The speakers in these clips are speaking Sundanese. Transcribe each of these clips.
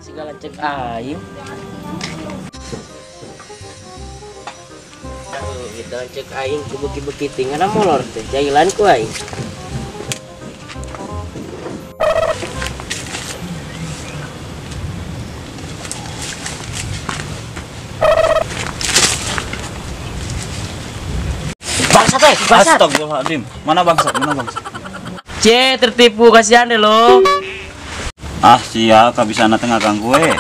Segala cek aing. Gitu cek aing ku beki-beki tinggal molor teh jailan ku aing. Bangsat teh, bangsat. Astagfirullahaladzim. Mana bangsat? Mana bangsat? C, tertipu kasihan deh lo. Ah, sia kabisana teh ngaganggu we.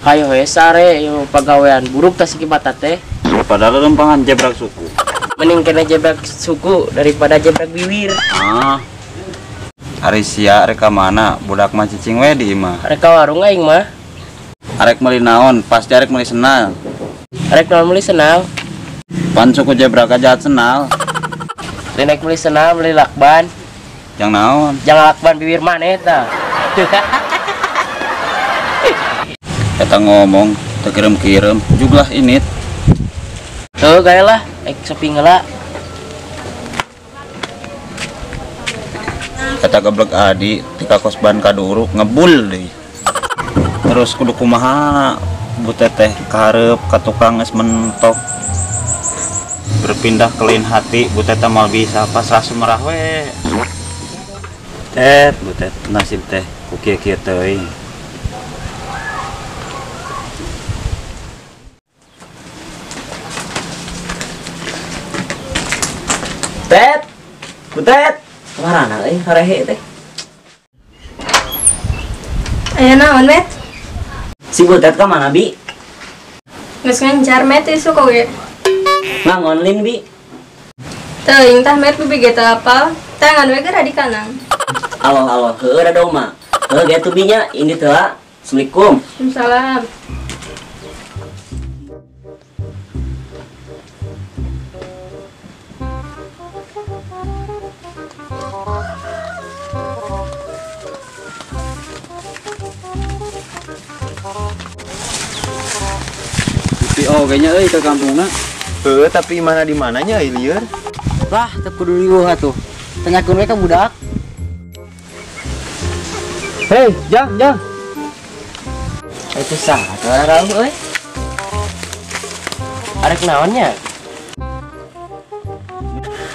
Hayo we sare yo pagawean buruk tah si mata teh. Padahal lempangan jebrak suku. Mending kena jebrak suku daripada jebrak bibir. Ah. Ari sia rek ka mana? Budak mah cicing we di imah. Arek ka warung aing mah. Arek meuli naon? Pasti arek meuli senal. Arek naon meuli senal? Pan suku jebrak jahat senal. Nenek meuli senal meuli lakban. Jang naon? Jangan lakban bibir maneh tah. Eta ngomong teu kirem-kirem, juglah init. Tuh gaya lah, ek shopping heula. Eta geblek adi tika kosban kaduruk ngebul deui. Terus kudu kumaha bu teteh kahareup ka tukang geus mentok. Berpindah ke lain hati bu teteh moal bisa pasrah sumerah we. Tet, bu tet nasib teh ku kieu-kieu teuing. Tet, butet, kemana euy harehe teh? Aya naon, Met? Si Butet ka mana, Bi? Geus ngancar, Met, isuk oge. Ngangon lin, Bi. Teuing tah, Met, bibi ge teu apal. Tangan we geura di kanan. Aloh aloh, heueuh da doma. Heueuh ge tuh binya, ini teh. Assalamualaikum. Waalaikumsalam. Oh, kayaknya euy ke kampungna. Heueuh, tapi mana di mananya euy lieur? Lah, teu kudu riweuh atuh. Tanyakeun we ka budak. Hei, jang, jang. Itu saha tuh rauh euy? Arek naon nya?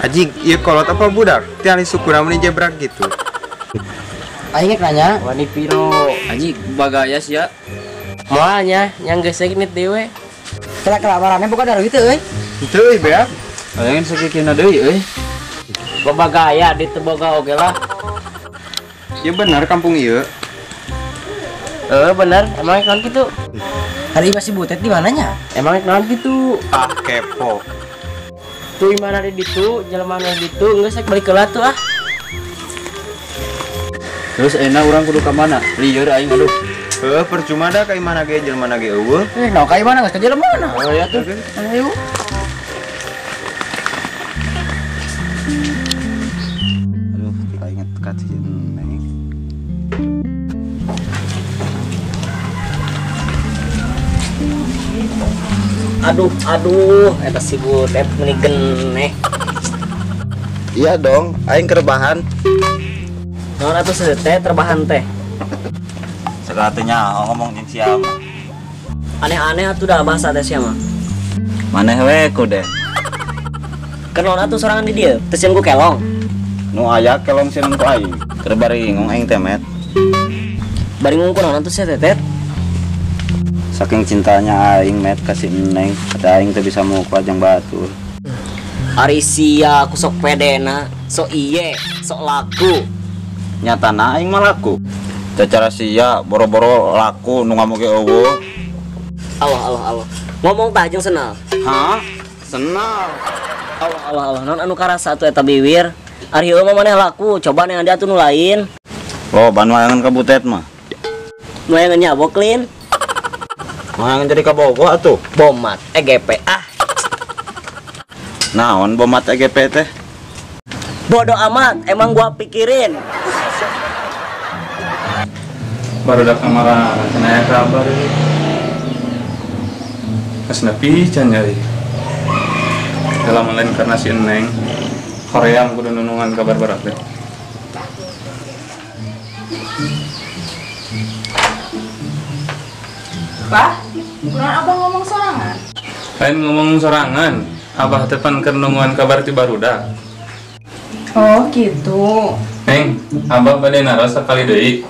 Anjing, ieu kolot apa budak? Ti sukuna meuni jebrak gitu. Aing nanya, wani piro? Anjing bagaya sia. Moal nya, yang gesek nit dewe. Kela kelamarannya bukan dari itu euy. Henteu euy beak. Hayang sakikina deui euy. Loba gaya di teu boga oge lah. Ieu bener kampung ieu. Bener, emang naon kitu? Hari masih butet di mananya? Emang naon kitu? Ah, kepo. Tuh imana di ditu, jelema nu ditu geus rek balik heula tuh ah. Terus enak urang kudu ka mana? Lieur aing aduh. Heuh, percuma dah ka imana ge jelema ge eueuh. Nah ka imana geus ka jelema mana? Oh ya tuh. Ayo. Aduh, kita inget ka si Neng. Aduh, aduh, eta si butet meuni geneh. Iya dong, aing kerebahan. Naon atuh seuteuh teh terbahan teh? Sakatenya ngomong jeung sia mah. Aneh-aneh atuh dah bahasa teh sia mah. Maneh we ku deh. Kenaon atuh sorangan di dieu? Teu sieun ku kelong. Nu aya kelong sieun ku aing. Keur baringung aing teh, Met. Baringung ku naon atuh sia teh, Tet? Saking cintanya aing, Met, ka si Neng, kata aing teu bisa muka jeung batur. Ari sia ku sok pedena, sok iye, sok laku. Nyatana aing mah laku. Cara sia boro-boro laku nu ngamuk ge eueuh. Allah Allah Allah. Ngomong tah jeung senal. Hah? Senal. Allah Allah Allah. Naon anu karasa atuh eta biwir? Ari heueuh mah maneh laku, coba neangan dia atuh nu lain. Loh, ban wayangan ka butet mah. Nu wayangan nyabok lin. Wayangan jadi kabogoh atuh. Bomat EGP ah. Naon bomat EGP teh? Bodoh amat, emang gua pikirin. Baru datang marah, cenah kabar ini. Kasna pican nyari. Dalam lain karena si Neng. Korea kudu nunungan kabar barat teh. Bah, kurang abah ngomong sorangan. Lain ngomong sorangan, abah teh pan keur nungguan kabar ti barudak. Oh, gitu. Neng, abah bade naros sakali deui.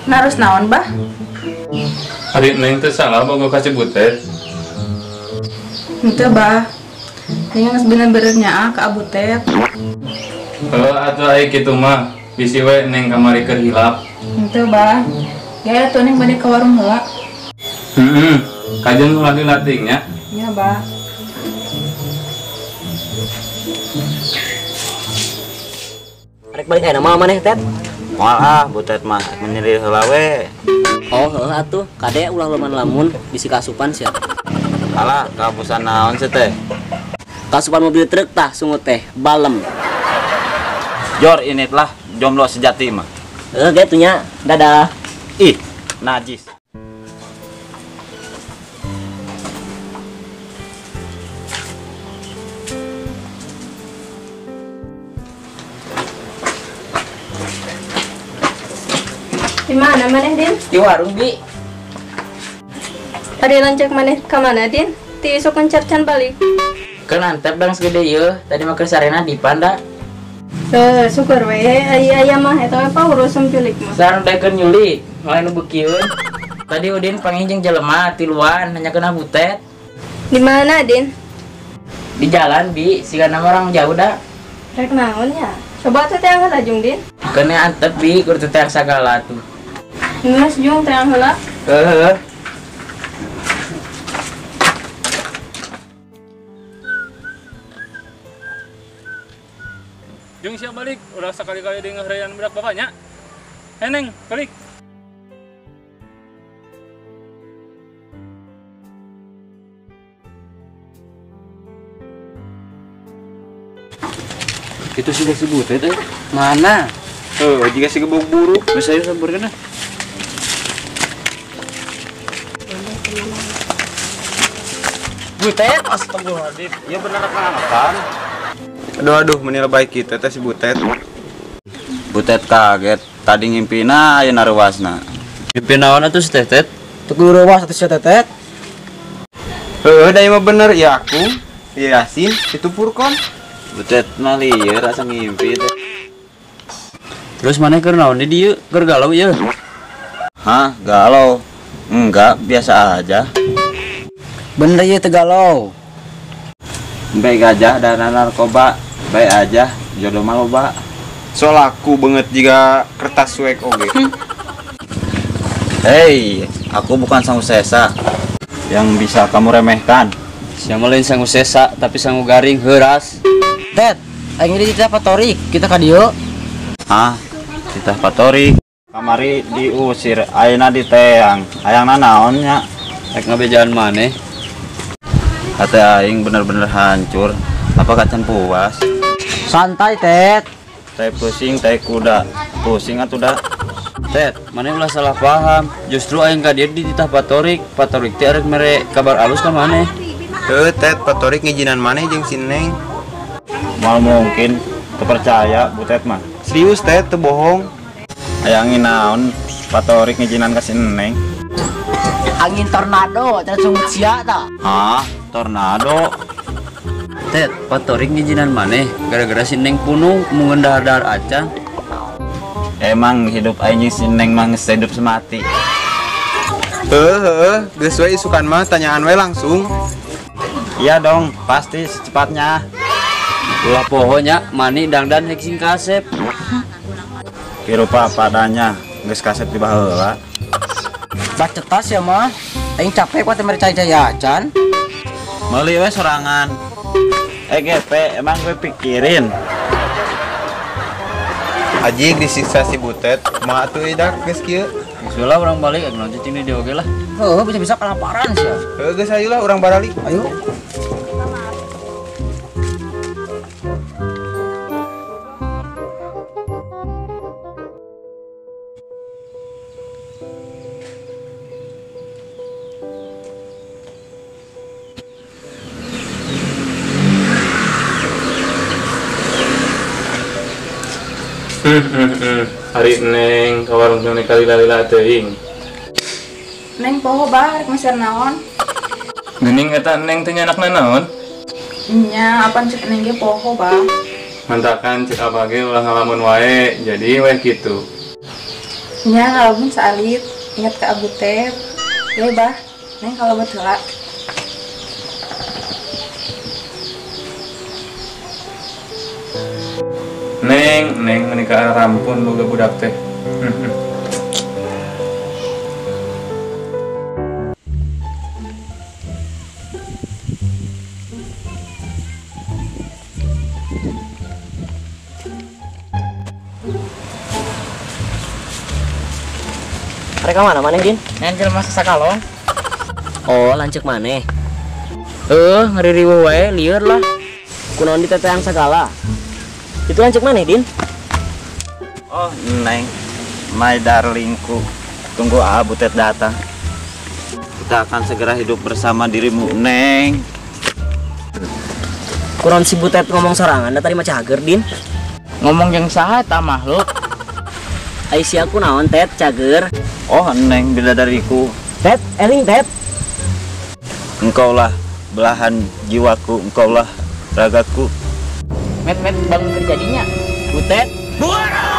Naros naon, Bah? Ari neng teh salah bogo ka si Butet. Henteu, Bah. Neng geus bener-bener nyaah ka Abutet. Heuh atuh ai kitu mah, bisi we neng kamari keur hilap. Henteu, Bah. Gaya atuh neng bade ka warung heula. Heeh. Kajeun ulah dilatih nya. Nya, Bah. Rek balik ayeuna mah maneh, Tet? Moal ah, Butet mah menyeri heula we. Oh, heuh atuh, kade ulah lamun-lamun bisi kaasupan sia. Alah, kabusan naon sih teh? Kasupan mobil truk tah sungut teh, balem. Jor ini lah jomblo sejati mah. Heuh, getu nya. Dadah. Ih, najis. Di mana maneh, Din? Di warung, Bi. Ari lanceuk maneh ka mana, Din? Ti isuk ngencar can balik. Keun antep dang segede ieu, tadi mah keur sarena di panda. Heuh, syukur we ai aya mah eta we paurusem culik mah. Sareng daekeun nyulik, lain nu beukieun. Tadi Udin panggih jeung jelema tiluan nanyakeun Butet. Di mana, Din? Di jalan, Bi, sigana mah orang jauh da. Rek naon nya? Coba atuh teh heula jung, Din. Keun antep, Bi, kur teh sagala tuh. Geus jung teh heula. Heuh. Jung siap balik, ulah sekali-kali di ngehreyan budak bapaknya. Hei Neng, balik. Itu sudah si Butet eh. Mana? Heuh, jika si gebok buruk. Geus ayo sampeurkeun ah. Butet, astagfirullahaladzim. Iya bener kan? Aduh aduh, menilai baik kita teh si Butet. Butet kaget, tadi ngimpina aya naruasna. Ngimpi naon atuh si Tetet? Teu kudu reuwas atuh si Tetet. Heuh, da ieu mah bener ya aku, ya Yasin, itu Purkon. Butet mah lieur asa ngimpi teh. Terus maneh keur naon di dieu? Keur galau ieu? Hah, galau? Enggak, biasa aja. Bener ieu teu galau. Baik gajah dana narkoba, baik aja jodoh mah loba. Soal aku banget jika kertas suek oge. Hei, aku bukan sangu sesa yang bisa kamu remehkan. Siapa lain sangu sesa tapi sangu garing heuras. Tet, aing di titah patorik, kita ka dieu. Hah, titah patorik. Kamari diusir, ayeuna diteang. Hayangna naon nya? Rek ngabejaan maneh. Hati aing bener-bener hancur. Apa kacan puas? Santai, Tet. Teh pusing, teh kuda. Pusing atuh da. Tet, maneh ulah salah paham. Justru aing ka dieu di titah patorik. Patorik teh arek mere kabar alus ka maneh. Heuh, Tet, patorik ngijinan maneh jeung si Neng. Moal mungkin teu percaya Butet mah. Serius, Tet, teu bohong. Hayangin naon patorik ngijinan ka si Neng? Angin tornado, cenah sungut sia tah. Hah? Tornado. Tet, patorik ngijinan maneh gara-gara si Neng punung mun dahar-dahar acan. Emang hidup aing si Neng mah geus hidup semati. Heuh, heuh, geus we isukan mah tanyaan we langsung. Iya dong, pasti secepatnya. Ulah poho nya, mani dangdan hek sing kasep. Kirupa padanya, geus kasep di baheula. Bacetas ya mah, aing capek kuat mere cai-cai acan. Meuli we sorangan. GP, emang gue pikirin. Aji disiksa si Butet, mah atuh idak geus kieu. Geus lah urang balik, ag naon cicing di dieu oge lah. Heuh, bisa-bisa kelaparan sia. Heuh, geus ayo lah urang baralik. Ayo. Ari Neng ka warung teh kalila-lila teuing. Neng poho bah rek meser naon? Geuning eta Neng teh nyanakna naon? Nya apan cek Neng ge poho bah. Mantakan cek abah ge ulah ngalamun wae, jadi we kitu. Nya ngalamun saalit, ingat ka Abu teh. Ye bah, Neng kalebet heula. Neng, Neng menikah rampun boga budak teh. Mereka mana maneh, Din? Neng jelema sasakalong. Oh, lanceuk maneh. Ngaririweuh wae lieur lah. Kunaon diteteang sagala? Itu lanceuk maneh, Din? Oh, Neng, my darlingku. Tunggu Abutet datang. Kita akan segera hidup bersama dirimu, Neng. Kunaon si Butet ngomong sorangan da tadi mah cager, Din. Ngomong jeung saha eta makhluk? Ai sia kunaon, Tet, cager? Oh, Neng, bidadariku. Tet, eling, Tet. Engkaulah belahan jiwaku, engkaulah ragaku. Met, met, bangun terjadinya. Butet. Buara!